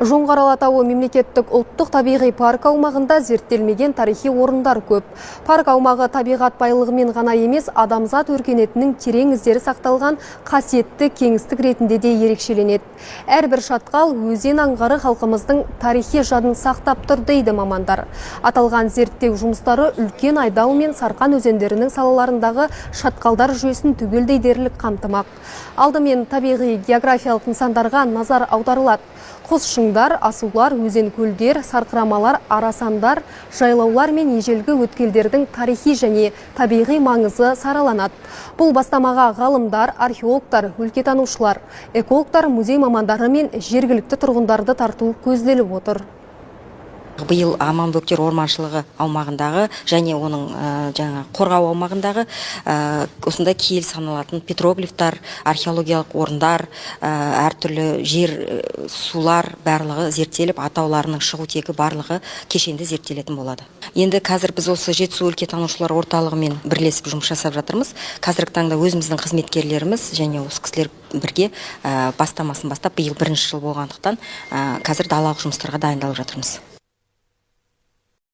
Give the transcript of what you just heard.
Жоңғар Алатауы мемлекеттік ұлттық табиғи парк аумағында зерттелмеген тарихи орындар көп. Парк аумағы табиғат байлығымен ғана емес, адамзат өркениетінің терең іздері сақталған қасиетті кеңістік ретінде де ерекшеленеді. Әрбір шатқал, өзен аңғары халқымыздың тарихи жадын сақтап тұр, дейді мамандар. Аталған зерттеу жұмыстары Үлкен Айдау мен Сарқан өзендерінің салаларындағы шатқалдар жүйесін түгелдей дерлік қамтымақ. Алдымен табиғи географиялық нысандарға назар аударылады. Құз шыңдар, асулар, өзен, көлдер, сарқырамалар, арасандар, жайлаулар мен ежелгі өткелдердің тарихи және табиғи маңызы сараланады. Бұл бастамаға ғалымдар, археологтар, өлкетанушылар, экологтар, музей мамандары мен жергілікті тұрғындарды тарту көзделіп отыр. Биыл Аманбөктер орманшылығы аумағындағы және оның жаңа қорғау аумағындағы осындай киелі саналатын петроглифтар, археологиялық орындар, әртүрлі жер, сулар, барлығы зерттеліп, атауларының шығу тегі, барлығы кешенді зерттелетін болады. Енді қазір біз осы Жетісу өлкетанушылар орталығымен бірлесіп жұмыс жасап жатырмыз. Қазіргі таңда өзіміздің қызметкерлеріміз және осы кісілер бірге бастамасын бастап, биыл бірінші жыл болғандықтан, қазір далалық жұмыстарға дайындалып жатырмыз.